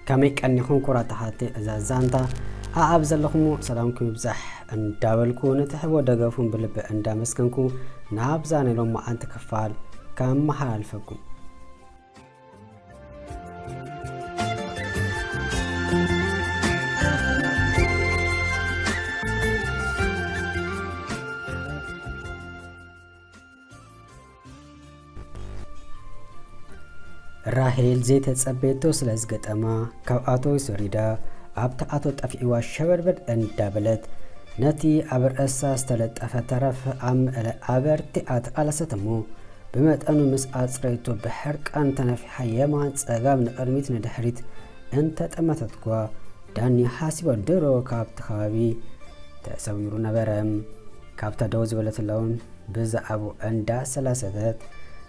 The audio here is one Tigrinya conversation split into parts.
ከመይ ቀኒኹም ክቡራት ተኸታተልቲ እዛ ዛንታ? ኣኣብ ዘለኹም ሰላምኩም ይብዛሕ እንዳበልኩ፣ ንትሕቦ ደገፉን ብልቢ እንዳመስገንኩ፣ ናብዛ ናይ ሎማዓንቲ ክፋል ከመሓላልፈኩም። ራሄል ዘይተጸበየቶ ስለ ዝገጠማ፣ ካብ ኣቶ ወሪዳ ኣብቲ ኣቶ ጠፊእዋ ሸበድበድ እንዳበለት፣ ነቲ ኣብ ርእሳ ዝተለጠፈ ተረፍ ኣብ ምእለ ኣበርቲዓ ተቓለሰት እሞ፣ ብመጠኑ ምስ ኣጽረየቶ ብሕርቃን ተነፊሓ የማን ጸጋም ንቕድሚት ንድሕሪት እንተጠመተትኳ፣ ዳኒ ሓሲባ ድሮ ካብቲ ከባቢ ተሰዊሩ ነበረ። ካብታ ደው ዝበለትላ እውን ብዛዕባኡ እንዳሰላሰለት፣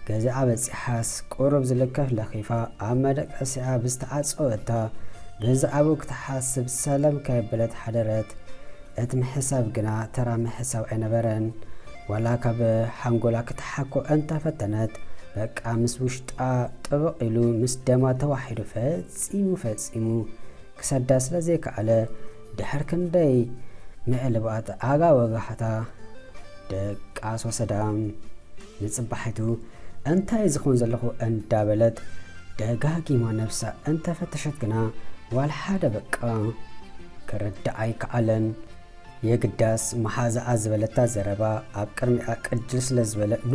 ገዛኣ በጺሓስ ቁሩብ ዝልከፍ ለኺፋ ኣብ መደቀሲኣ ብዝተዓጸወ እታ ብዛዕባኡ ክትሓስብ ሰለም ከየበለት ሓደረት። እቲ ምሕሳብ ግና ተራ ምሕሳብ ኣይነበረን። ዋላ ካብ ሓንጎላ ክትሓኮ እንተፈተነት፣ በቃ ምስ ውሽጣ ጥብቕ ኢሉ ምስ ደማ ተዋሒዱ ፈጺሙ ፈጺሙ ክሰዳ ስለ ዘይከኣለ፣ ድሕሪ ክንደይ ምዕልባጥ ኣጋ ወጋሕታ ደቃስ ወሰዳ። ንጽባሒቱ፣ "እንታይ ዝኹን ዘለኹ?" እንዳበለት ደጋጊማ ነብሳ እንተፈተሸት ግና፣ ዋላ ሓደ በቃ ክርዳኣ ኣይከኣለን። የግዳስ መሓዛኣ ዝበለታ ዘረባ ኣብ ቅድሚኣ ቅጅል ስለ ዝበለ፣ "ኖ፣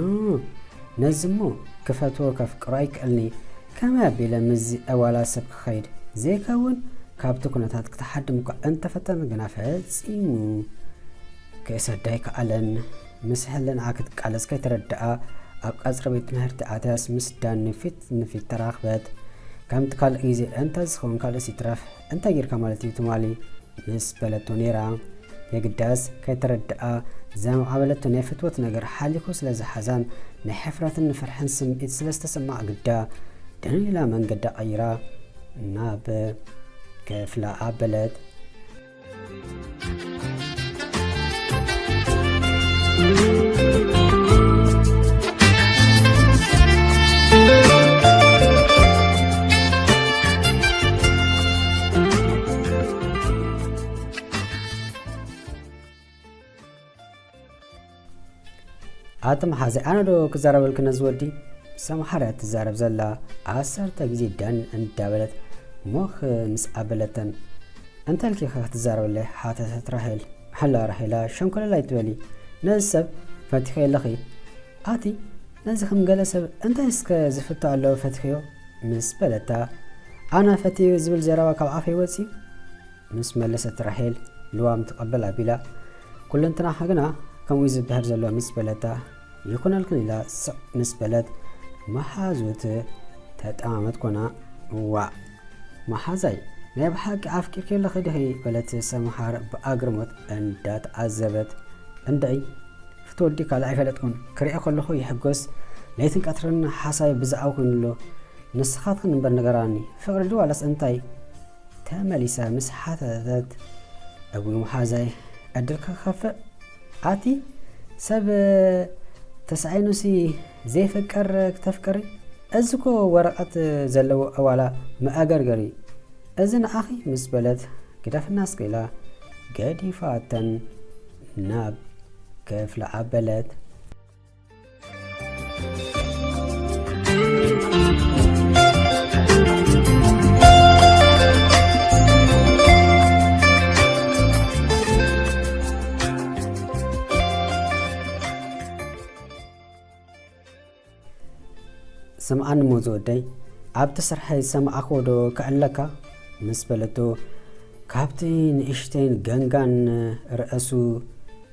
ነዚ እሞ ክፈትዎ ከፍቅሮ ኣይክእልኒ። ከመይ ኣቢለ ምስዚ ዕዋላ ሰብ ክኸይድ?" ዘይከውን ካብቲ ኩነታት ክትሓድም እኳ እንተፈተነ ግና ፈጺሙ ክእሰዳ ኣይከኣለን። ምስ ሕልናኣ ክትቃለስ ከይተረድኣ ኣብ ቀጽሪ ቤት ትምህርቲ ኣትያስ ምስ ዳኒ ፊት ንፊት ተራኽበት። ከምቲ ካልእ ግዜ እንተዝኸውን ካልእስ ይትረፍ፣ እንታይ ጌርካ ማለት እዩ ትማሊ? ምስ በለቶ ነይራ። የግዳስ ከይተረድኣ ዘማዕበለቶ ናይ ፍትወት ነገር ሓሊኹ ስለ ዝሓዛን ናይ ሕፍረትን ፍርሕን ስምዒት ስለ ዝተሰማዓ ግዳ ደኒላ መንገዳ ቀይራ ናብ ክፍላ ኣበለት። ኣቲ መሓዘይ፣ ኣነ ዶ ክዛረበልኪ ነዚ ወዲ? ሰምሓር እያ ትዛረብ ዘላ፣ ዓሰርተ ግዜ ዳን እንዳበለት ሞኽ ምስ ኣበለተን። "እንተ ኢልኪ ኸ ክትዛረበለይ?" ሓተተት ራሄል። "ሕላ ራሄላ፣ ሸንኮለል ኣይትበሊ፣ ነዚ ሰብ ፈቲኺ ኣለኺ። ኣቲ ነዚ ከም ገለ ሰብ እንታይ እስከ ዝፍቶ ኣሎ ፈቲኽዮ?" ምስ በለታ፣ "ኣነ ፈትዩ ዝብል ዘረባ ካብ ኣፈይ ወጺኡ?" ምስ መለሰት ራሄል ልዋም ትቐበል ኣቢላ፣ "ኩለንትናኻ ግና ከምኡ እዩ ዝበሃል ዘሎ" ምስ በለታ፣ "ይኹነልክን" ኢላ ስቕ ምስ በለት፣ መሓዙት ተጠማመት ኮና። "ዋእ መሓዛይ፣ ናይ ብሓቂ ኣፍቂርኪ ኣለኺ ዲኺ?" በለት ሰምሓር ብኣግርሞት እንዳተዓዘበት። "እንደይ ፍትወዲ ካልእ ኣይፈለጥኩን፣ ክሪኦ ከለኹ ይሕጎስ፣ ለይትን ቀትርን ሓሳብ ብዛዕባ ኮይኑ ኣሎ። ንስኻትክን እምበር ንገራኒ፣ ፍቕሪ ድዩ ዋላስ እንታይ?" ተመሊሳ ምስ ሓተተት፣ "እውይ መሓዛይ፣ ዕድልካ ክኸፍእ? ኣቲ ሰብ ተሳኢኑሲ ዘይፍቀር ክተፍቅሪ? እዚ እኮ ወረቐት ዘለዎ ዕዋላ መኣገርገሪ። እዚ ንኣኺ" ምስ በለት፣ ግደፍና እስከ ኢላ ገዲፋተን ናብ ክፍላ ኣበለት። "ስምዓኒ እሞ ዝወደይ፣ ኣብቲ ስርሐይ ዝሰማዕክዎ ዶ ክዕለካ?" ምስ በለቶ፣ ካብቲ ንእሽተይን ገንጋን ርእሱ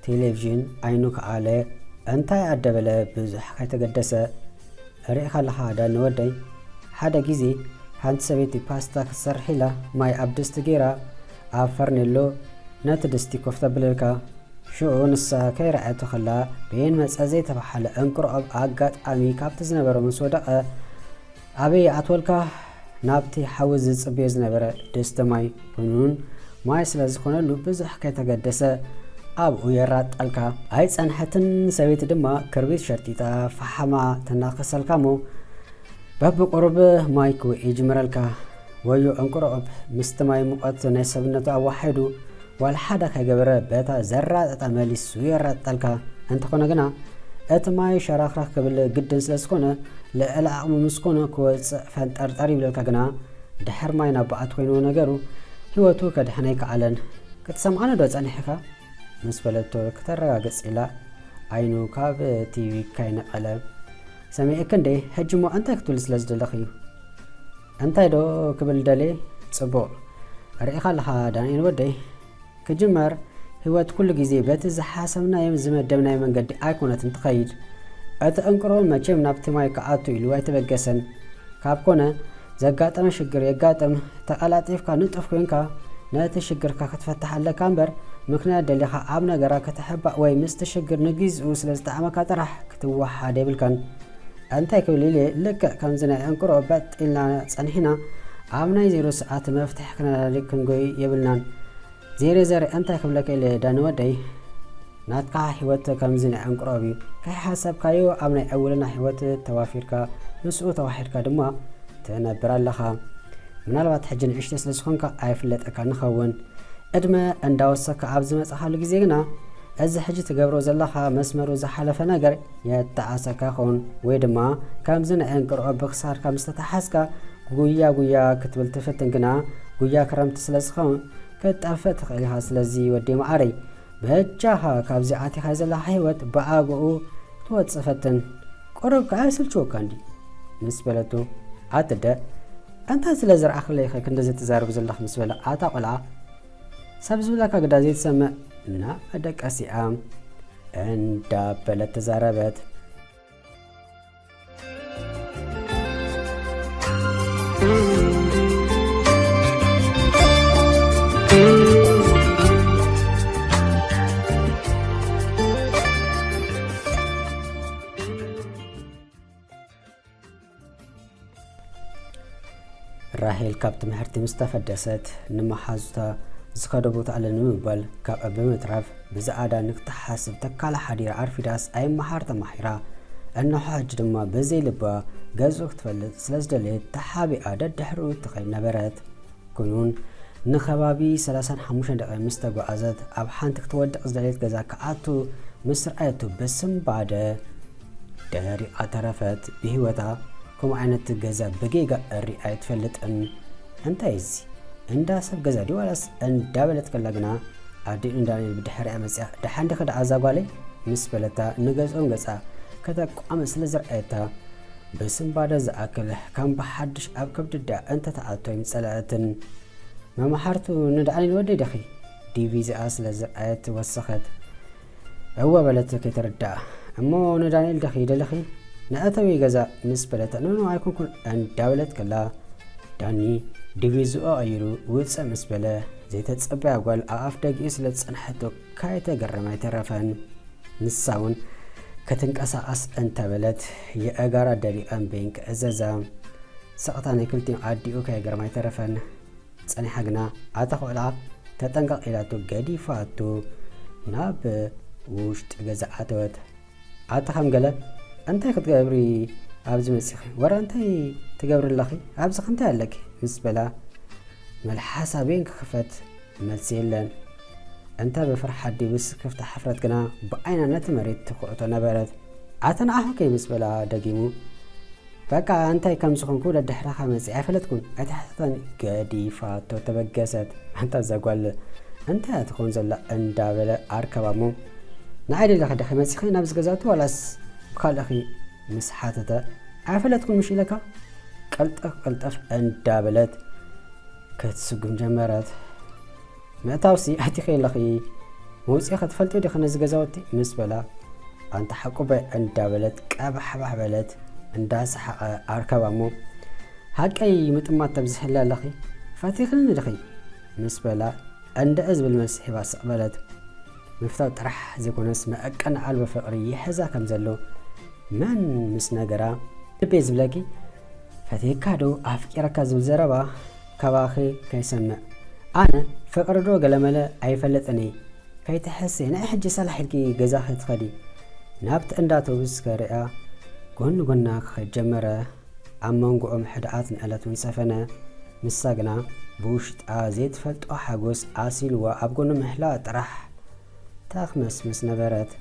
ቴሌቪዥን ዓይኑ ከኣለ፣ እንታይ ኣደበለ ብዙሕ ከይተገደሰ። "ርኢኻ ኣለኻ ዳኒ ወደይ፣ ሓደ ግዜ ሓንቲ ሰበይቲ ፓስታ ክትሰርሕ ኢላ ማይ ኣብ ድስቲ ገይራ ኣብ ፈርኔሎ ነቲ ድስቲ ኮፍ ተብለልካ። ሽዑ ንሳ ከይረኣየቶ ከላ በየን መጸ ዘይተባህለ እንቁርዖብ ኣጋጣሚ ካብቲ ዝነበሮ ምስ ወደቐ ኣበይ ይኣትወልካ?" ናብቲ ሓዊ ዝጽበዮ ዝነበረ ድስቲ ማይ ኮይኑን ማይ ስለ ዝኾነሉ ብዙሕ ከይተገደሰ ኣብኡ የራጠልካ። ኣይጸንሐትን ሰበይቲ ድማ ክርቢት ሸርጢጣ ፈሓማ ተናኽሰልካ እሞ በብቁሩብ ማይ ክውዒ ይጅምረልካ። ወዮ ዕንቁሮኦብ ምስቲ ማይ ሙቐት ናይ ሰብነቱ ኣዋሒዱ ዋላ ሓደ ከይገበረ በታ ዘራጠጣ መሊሱ የራጥጠልካ። እንተኾነ ግና እቲ ማይ ሸራኽራኽ ክብል ግድን ስለ ዝኾነ ልዕሊ ዓቕሙ ምስ ኮነ ክወፅእ ፈንጠርጠር ይብለልካ። ግና ድሕር ማይ ናብ በዓት ኮይንዎ ነገሩ ህይወቱ ከድሕን ኣይከኣለን። ክትሰምዓኒ ዶ ጸኒሕካ? ምስ በለቶ ክተረጋግጽ ኢላ ዓይኑ ካብ ቲቪ ካይነቐለ። ሰሚዕክ እንዴ? ሕጂ እሞ እንታይ ክትብል ስለ ዝደለኽ እዩ? እንታይ ዶ ክብል ደልየ? ጽቡቕ ርኢኻ ኣለኻ ዳንኤል ወደይ። ክጅመር ህይወት ኩሉ ግዜ በቲ ዝሓሰብናዮን ዝመደብናዮ መንገዲ ኣይኮነትን ትኸይድ። እቲ ዕንቅሮ መቸም ናብቲ ማይ ክኣቱ ኢሉ ኣይተበገሰን። ካብ ኮነ ዘጋጠመ ሽግር የጋጥም፣ ተቐላጢፍካ ንጡፍ ኮንካ ነቲ ሽግርካ ክትፈትሕ ኣለካ እምበር ምኽንያት ደሊኻ ኣብ ነገራ ከተሕባእ ወይ ምስቲ ሽግር ንግዚኡ ስለ ዝጠዓመካ ጥራሕ ክትወሓድ የብልካን። እንታይ ክብል ኢለ ልክዕ ከምዚ ናይ ዕንቅሮ በጥ ኢልና ጸኒሕና ኣብ ናይ ዜሮ ሰዓት መፍትሒ ክነላሊ ክንጎይ የብልናን። ዜሬ ዘሬ እንታይ ክብለካ ኢለ ዳኒ ወደይ፣ ናትካ ህይወት ከምዚ ናይ ዕንቅሮ እዩ። ከይሓሰብካዮ ኣብ ናይ ዕውልና ህይወት ተዋፊርካ ምስኡ ተዋሒድካ ድማ ትነብር ኣለኻ። ምናልባት ሕጂ ንእሽተይ ስለ ዝኾንካ ኣይፍለጠካ ንኸውን። ዕድመ እንዳወሰካ ኣብ ዝመጻኻሉ ግዜ ግና እዚ ሕጂ ትገብሮ ዘለኻ መስመሩ ዝሓለፈ ነገር የተዓሰካ ይኸውን ወይ ድማ ከምዚ ናይ ዕንቅሮ ብክሳድካ ምስ ተተሓዝካ ጉያ ጉያ ክትብል ትፍትን ግና ጉያ ክረምቲ ስለ ዝኸውን ክትጠፍእ ትኽእል ኢኻ። ስለዚ ወዲ መዓረይ በጃኻ ካብዚ ኣቲኻ ዘለኻ ህይወት ብኣግኡ ትወጽእ ፈትን። ቁሩብ ከኣ ይስልችወካ እንዲ ምስ በለቱ ኣትደ እንታይ ስለ ዝረኣኽለይ ኢኸ ክንደዚ ትዛረብ ዘለኽ ምስ በለ ኣታ ቆልዓ ሰብ ዝብለካ ግዳ ዘይትሰምዕ እና ደቀሲኣ እንዳበለት ተዛረበት። ራሄል ካብ ትምህርቲ ምስ ተፈደሰት ንመሓዙታ ዝኸዶ ቦታ ኣለ ንምባል ካብኣ ብምትራፍ ብዝኣዳ ንክትሓስብ ተካላ ሓዲራ ኣርፊዳስ ኣይመሃር ተማሂራ። እንሆ ሕጂ ድማ ብዘይ ልባ ገዝኡ ክትፈልጥ ስለ ዝደለየት ተሓቢኣ ደድሕሪኡ ትኸይድ ነበረት። ኩኑን ንኸባቢ ሰላሳን ሓሙሽተን ደቂቕ ምስ ተጓዓዘት ኣብ ሓንቲ ክትወድቕ ዝደለየት ገዛ ክኣቱ ምስ ረኣየቱ ብስንባደ ደሪቓ ተረፈት። ብህይወታ ከምኡ ዓይነት ገዛ ብጌጋ እሪኣ ኣይትፈልጥን። እንታይ እዚ እንዳ ሰብ ገዛ ድዩ ዋላስ እንዳበለት ከላ ግና ኣዲኡ ንዳንኤል ብድሕሪኣ መጺኣ ደሓን ዲኺ ደኣ እዛ ጓለይ ምስ በለታ ንገዝኦም ገጻ ከተቋምት ስለ ዝረኣየታ ብስንባደ ዝኣክል ከም ብሓድሽ ኣብ ከብዲ ኣዲኣ እንተተኣቶ ኣይምጸለኣትን። መማሓርቱ ንዳንኤል ወደይ ዲኺ ዲቪ እዚኣ ስለ ዝረኣየት ወሰኸት። እወ በለት ከይተረድኣ። እሞ ንዳንኤል ዲኺ ደለኺ? ንእተዊ ገዛ ምስ በለት ንኖ ኣይኮንኩን እንዳበለት ከላ ዳኒ ዲቪዝኡ ቀይሩ ውፅእ ምስ በለ ዘይተፀበያ ጓል ኣብ ኣፍ ደጊኡ ስለ ዝፀንሐቶ ካይተገረመ ኣይተረፈን። ንሳ እውን ክትንቀሳቐስ እንተበለት የእጋራ ደሪቐን በይን ክእዘዛ ስቕታ ናይ ክልቲኦም ኣዲኡ ከየገርማ ኣይተረፈን። ጸኒሓ ግና ኣታ ኾልዓ ተጠንቀቕ ኢላቶ ገዲፋቶ ናብ ውሽጢ ገዛ ኣተወት። ኣታ ከም ገለ እንታይ ክትገብሪ ኣብዚ መጺኺ? ወረ እንታይ ትገብሪ ኣለኺ? ኣብዚ እንታይ ኣለኪ? ምስ በላ መልሓሳ በይን ክኽፈት መልሲ የለን። እንተ ብፍርሓት ድዩስ ክፍቲ ሓፍረት ግና ብዓይና ነቲ መሬት ትኹዕቶ ነበረት። ኣታ ንዓኹ ከይ ምስ በላ ደጊሙ በቃ እንታይ ከም ዝኾንኩ ደድሕረኻ መጺእ ኣይፈለጥኩን። ኣይተሓተተን ገዲፋቶ ተበገሰት። ኣንታ እዛ ጓል እንታይ እያ ትኾን ዘላ እንዳበለ ኣርከባ እሞ ንዓይ ደለኺ ዲኺ መጺኺ ናብዚ ገዛውቲ ዋላስ ብካልእኺ ምስ ሓተተ ኣይፈለጥኩን ምሽ ኢለካ ቀልጠፍ ቀልጠፍ እንዳበለት ክትስጉም ጀመረት። ምእታውሲ ኣቲኺ ኣለኺ መውፅኢ ክትፈልጢ ዲኺ ነዚ ገዛውቲ ምስ በላ ኣንታ ሓቁበይ እንዳበለት ቀባሕባሕ በለት እንዳሰሓቐ ኣርከባ እሞ ሓቀይ ምጥማት ተብዝሕሊ ኣለኺ ፈቲኽኒ ዲኺ ምስ በላ እንድዒ ዝብል መልሲ ሂባ ስቕ በለት። ምፍታው ጥራሕ ዘይኮነስ መዐቀኒ ኣልቦ ፍቕሪ ይሕዛ ከም ዘሎ መን ምስ ነገራ ልበይ ዝብለኪ ፈትየካ ዶ ኣፍቂረካ ዝብል ዘረባ ካባኺ ከይሰምዕ ኣነ ፍቕሪ ዶ ገለመለ ኣይፈልጥን እየ። ከይትሕስየ ንዒ ሕጂ ሰላሕ ኢልኪ ገዛኺ ትኸዲ ናብቲ እንዳ ኣውቶቡስ ከርእያ ጎኒ ጎና ክኸይድ ጀመረ። ኣብ መንጎኦም ሕድኣት ንዕለት እውን ሰፈነ። ንሳ ግና ብውሽጣ ዘይትፈልጦ ሓጎስ ኣሲልዋ ኣብ ጎኑ ምሕላዋ ጥራሕ ተኽመስምስ ነበረት።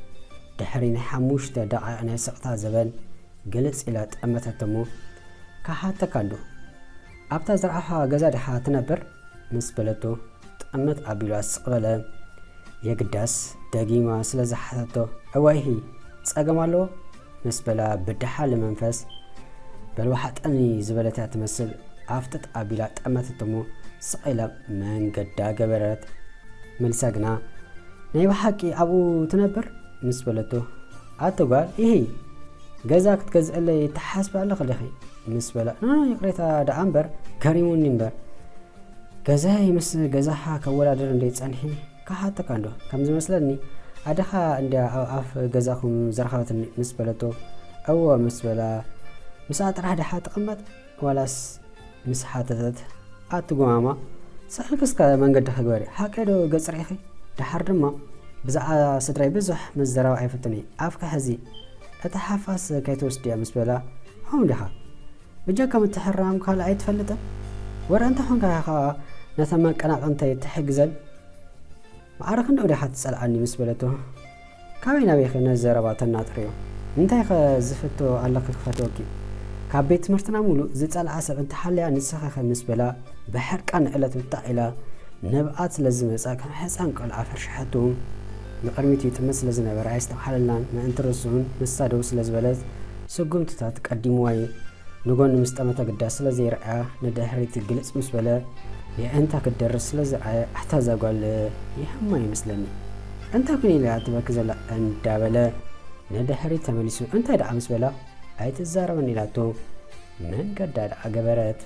ድሕሪ ናይ ሓሙሽተ ደቓይቕ ናይ ስቕታ ዘበን ግልጽ ኢላ ጠመተቶ እሞ፣ "ክሓተካ እንዶ፣ ኣብታ ዝረኣኻ ገዛ ዲኻ ትነብር?" ምስ በለቶ፣ ጠመት ኣቢሉ ኣስቕ በለ። የግዳስ ደጊማ ስለ ዝሓተቶ፣ "እዋይሂ፣ ጸገም ኣለዎ?" ምስ በላ ብደሓሊ መንፈስ፣ "በል ወሓጠኒ" ዝበለት እያ ትመስል። ኣፍጥጥ ኣቢላ ጠመተቶ እሞ ስቕ ኢላ መንገዳ ገበረት። መልሳ ግና፣ "ናይ ብሓቂ ኣብኡ ትነብር?" ምስ በለቶ፣ "ኣቲ ጓል፣ ኢሂ፣ ገዛ ክትገዝእለይ ትሓስቢ ኣለኺ ዲኺ?" ምስ በላ፣ "ኖ፣ ኖ፣ ይቕሬታ ደኣ እምበር፣ ገሪሙኒ እምበር፣ ገዛይ ምስ ገዛኻ ከወዳድር እንደ ጸንሒ ክሓተካ እንዶ፣ ከም ዝመስለኒ ኣደኻ እንድያ ኣብ ኣፍ ገዛኹም ዝረኸበትኒ" ምስ በለቶ፣ "እወ" ምስ በላ፣ "ምስኣ ጥራሕ ዲኻ ትቕመጥ ዋላስ?" ምስ ሓተተት፣ "ኣቲ ጉማማ፣ ስቕ ኢልኪ እስከ መንገድኺ ግበሪ። ሓቀይ ዶ ገጽ ርኢኺ? ደሓር ድማ ብዛዕባ ስድራይ ብዙሕ ምዝራብ ኣይፈቱን እየ። ኣፍኪ ሕዚ፣ እቲ ሓፋስ ከይትወስድያ" ምስ በላ፣ "ከምኡ ዲኻ? ብጀካ ምትሕርራም ካልእ ኣይትፈልጥን? ወረ እንታይ ኾንካ ኢኻ ነተን መቀናቕንተይ ትሕግዘን? ማዕረ ክንደይ ዲኻ ትጸልኣኒ?" ምስ በለቶ፣ "ካበይ ናበይ ኸ ነዚ ዘረባ ተናጥርዮ? እንታይ ኸ ዝፍቶ ኣለኺ ክፈትወኪ? ካብ ቤት ትምህርትና ሙሉእ ዝጸልኣ ሰብ እንተሃልያ ንስኺ ኢኺ" ምስ በላ፣ ብሕርቃን ንእለት ውጣዕ ኢላ ንብኣት ስለ ዝመጻ ከም ሕጻን ቆልዓ ፈርሽሐቱ። ንቕድሚት ይጥምት ስለ ዝነበረ ኣየስተብሃለላን። ምእንቲ ርእሱን ንሳ ደው ስለ ዝበለት ስጉምትታት ቀዲምዋ እዩ። ንጎኒ ምስ ጠመተ ግዳ ስለ ዘይረኣያ ንድሕሪት ግልጽ ምስ በለ፣ የእንታ ክትደርስ ስለ ዝረኣየ፣ "ኣታ እዛ ጓል ይሃማ ይመስለኒ፣ እንታይ ኩን ኢላ ትበኪ ዘላ?" እንዳበለ ንድሕሪት ተመሊሱ፣ "እንታይ ደኣ?" ምስ በላ፣ "ኣይትዛረበኒ" ኢላቶ መንገዳ ደኣ ገበረት።